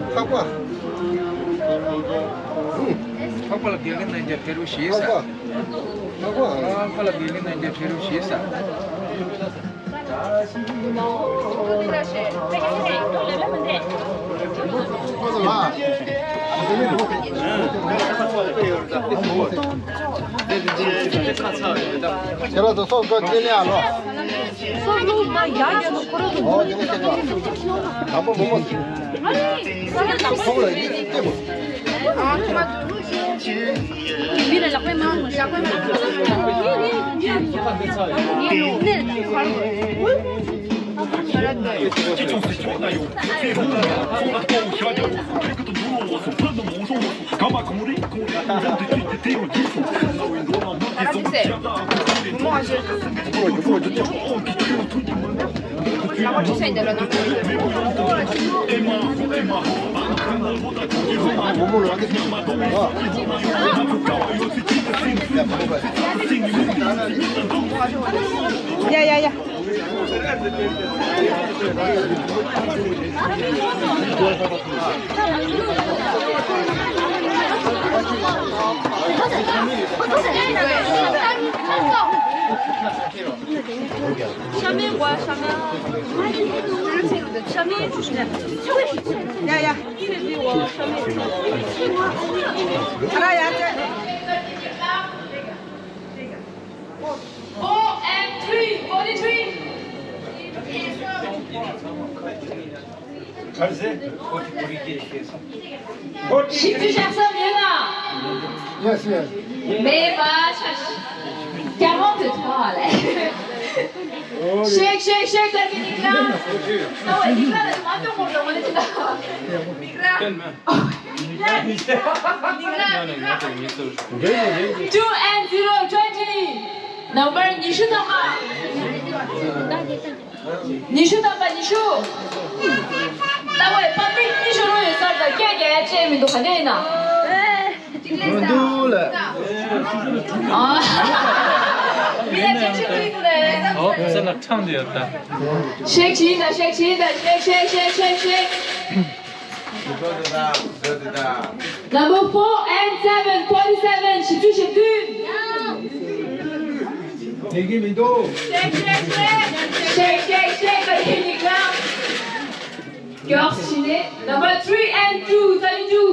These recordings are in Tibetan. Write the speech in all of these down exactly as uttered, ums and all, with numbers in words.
ལྷག་པ། ལྷག་པ་ལ་དགེ་བའི་རྣམ་གྲངས་ཕེབས་རོགས་ཞེས་ཟེར། ལྷག་པ། ལྷག་པ་ལ་དགེ་བའི་རྣམ་གྲངས་ཕེབས་རོགས་ཞེས་ཟེར། ཁྱེད་རང་ཚོ་སོགས་ཀ་ཅི་ལེན་ཨ་ལོ། སོགས་ལུགས་མ་ཡག་ཡག་ནོ་ཁོ་རང་ཚོ། ཨོ་དེ་ནས་ཁྱེད་རང་། དང་པོ་མོ་མོ། ཁོང་ལ་ཡིད་ཆེས་སྐྱེས་པོ། མི་ལ་ལག་པས་མ་འོང་། ལག་པས་མ་འོང་། ཡ་ཡ་ཡ། ཤ་མེད་བ། ཤ་མེད། ཤ་མེད། ཡ་ཡ། ཨ་ར་ཡ་ཙེ། Four and three, forty-three. ག་རེ་ཟེར། ཞིབ་ཏུ་བཞག་ས་མེད་ན། Yes, yes. མེད་པ་ཆ་ཤས། རྒྱ་མོ་དེ་ཐོག་ལས། ཤེག་ཤེག་ཤེག་ད་གི་ནིག་ལ། ད་བ་ནིག་ལ་ལ་མ་ཏོ་མོ་ར་མ་ལ་ཅི་ད། ནིག་ལ། ནིག་ལ། Two and zero, twenty. Number ཉི་ཤུ་ཐམ་པ། ཉི་ཤུ་ཐམ་པ་ཉི་ཤུ། ལྟ་བའི་པབ་ལིག་ཉི་ཤུ་རུ་ཡོད་སར་དང་སྐད་རྒྱག་ཡ་བཅས་མི་འདུག་ག་འདྲ་ཡིན་ན། འདུག་ལ། ཨ། མི་ལ་ཅིག་ཅིག་ཀུན་ཀུན་རེད། ཨོ་ས་ལ་ཁྲང་དུ་ཡོད་ད། ཤེག་ཅིག་ཡིན་ད། ཤེག་ཅིག་ཡིན་ད། ཤེག་ཤེག་ཤེག་ཤེག་ཤེག། Number four and seven, forty-seven, ཞིབ་ཅུ་ཞེ་བདུན། དེ་གི་མི་འདུག་ཤེག་ཤེག་ཤེག་ཤེག་ཤེག་ད་ཡིན་ནི་ཀ། མགྱོགས་ཤིག་ནས། Number three and two, thirty-two.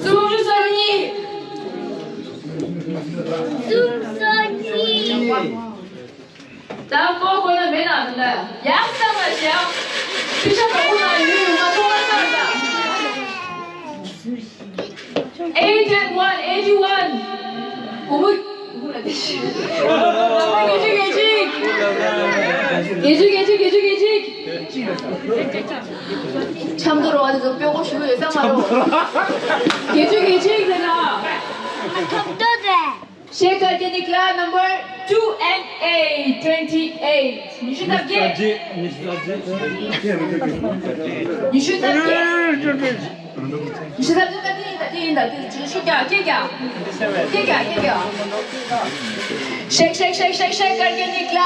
སུམ་ཅུ་སོ་གཉིས། སུམ་ཅུ་སོ་གཉིས། ད་ཀོ་ཀོ་ན་མེད་ན་ད་ཡག་ས་མ་ཤེས། ཕི་ཤ་པ་ཀུ་ན་ཡུ་ཡུ་མ་ཐོང་ས་ད། Eight and one, eighty-one. ཨུ་མུ། ཨུ་མུ་ལ་དེ་ཤི། དགེ་ཆུ་དགེ་ཆུ། དགེ་ཆུ་དགེ་ཆུ་དགེ་ཆུ་དགེ་ཆུ། ཆམ་དུ་རོ་བ་དེ་ཚོ་ཀོ་ཀོ་ཞུ་ཡོད་ས་མ་རོ། དགེ་ཆུ་དགེ་ཆུ་ཟེར་ན། ཐོབ་ཏོ་རེད། ཤེག་ཀར་ཀེ་ནི་ཀླ་number two and eight, twenty-eight. ཉི་ཤུ་རྩ་བརྒྱད། ཉི་ཤུ་རྩ་བརྒྱད། ཉི་ཤུ་རྩ་བརྒྱད། ཉི་ཤུ་རྩ་བརྒྱད་ད་དེ་ཡིན་ད་དེ་ཡིན་ད་དེ་ཅི་ཤུ་རྒྱག་སྐད་རྒྱག་སྐད་རྒྱག་སྐད་རྒྱག་ཤེག་ཤེག་ཤེག་ཤེག་ཤེག་ཀར་ཀེ་ནི་ཀླ།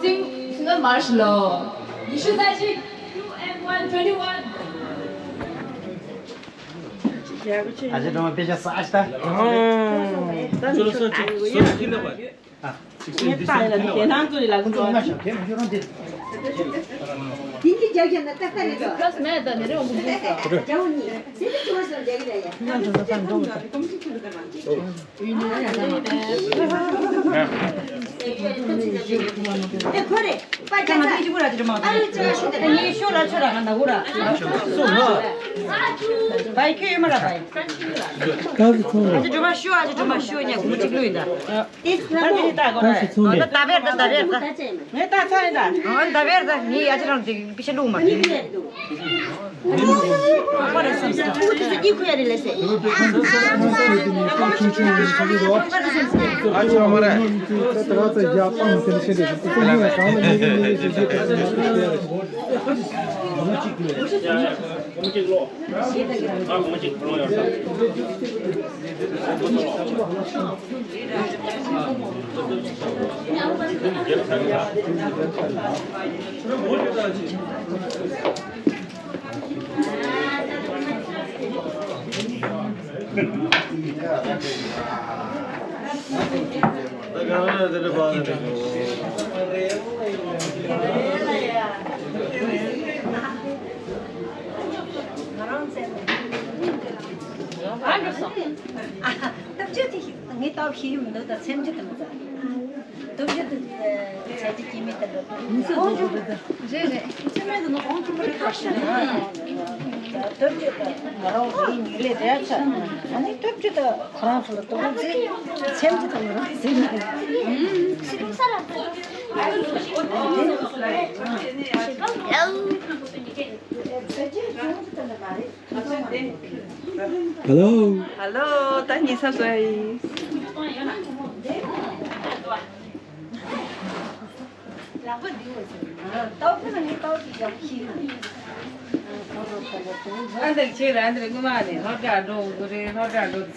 སིང་། མར་ཤི་ལོ། ཉི་ཤུ་རྩ་གཅིག Q M one twenty one། ཨ་ཅེ་སྒྲོལ་མ་དཔེ་ཆ་ས་ཨ་ཤི་ད། ད་ནི་ཤོ་ད་ཡོད་ཡ། ངས་ལྟ་ཡིན་ལ་འདི་དེ་ནང་ཚོ་ཡིན་ལ་ཀུན་སྤྱོད་ལ། དེ་ནི་རྒྱ་རྒྱ་ན་ཏག་ཏག་རེད་དོ། ཁ་སི་མེད་ད་ནི་རེ་འོང་གི་འདུག་ཟེར། རྒྱ་འོང་ནི་དེ་ནི་ཅི་བ་ཟེར་རྒྱ་གི་རེད་ཡ། ང་ཚོ་ད་འགྲོ་གི་ད། ཨེ་ཁོ་རེ། པ་ཅ་ང་ཚོ་ཅི་གུ་ར་ཅི་མ་ཨ་རེ་ཅ་ཤི་ད་ནི་ཤོ་ལ་ཆོ་ར་ང་ན་གུ་ར། སུ་ཧ། བའི་ཁྱོད་ཡོད་མ་ར་བའི། ད་སུ་ཚོང་རེད། ཨ་ཅེ་སྒྲོལ་མ་ཤོ་ཨ་ཅེ་སྒྲོལ་མ་ཤོ་ཉ་གུ་མ་ཅིག་ལུས་ད། ད་ད་བེར་ད་ད་བེར་ད། ངས་ད་ཚ་ཡིན་ད། ཨ་ད་བེར་ད་ངས་ཡ་ཅི་རང་དེ་པི་ཤ་ལུག་མ་གི། ཨ་ཅོ་མ་རེད། ང་རང་ཚོའི་ཨ་འགྲོ་སོང་། ཨ་སྟབས་བཅོས་དེ་ངས་སྟབས་ཤེས་ཀྱི་མི་འདུག་ད་སེམས་ཅི་དང་ད། སྟོབས་ཤུགས་དེ་ཚད་གཞི་སྐྱེ་མེད་དུ་འགྲོ། མི་ཚོས་བཟོ་དགོས་པ་དང་། རེད་རེད། སྤྱི་མེད་དུ་ནི་ཁོང་ཆུང་མ་རེད་ཁ་ཤས་ནི། སྟོབས་ཤུགས་དང་ང་རང་གི་ཉིན་རེ་རེ་ཆ། ཨ་ནི་སྟོབས་ཤུགས་དང་ཁོ་རང་ཚོ་ལ་དོ་དགོང་ཚེ་སེམས་ཀྱི་དང་ང་རང་ཚེ་ནི། ཧེ་ལོ། ཧེ་ལོ། ད་ཉི་ས་ཟ་ཡི། ཨ་འདིར་ཁྱེད་རང་འདིར་སྔོན་མ་ནས་སློབ་གྲྭ་འགྲོ་དགོས་རེད། སློབ་གྲྭ་འགྲོ་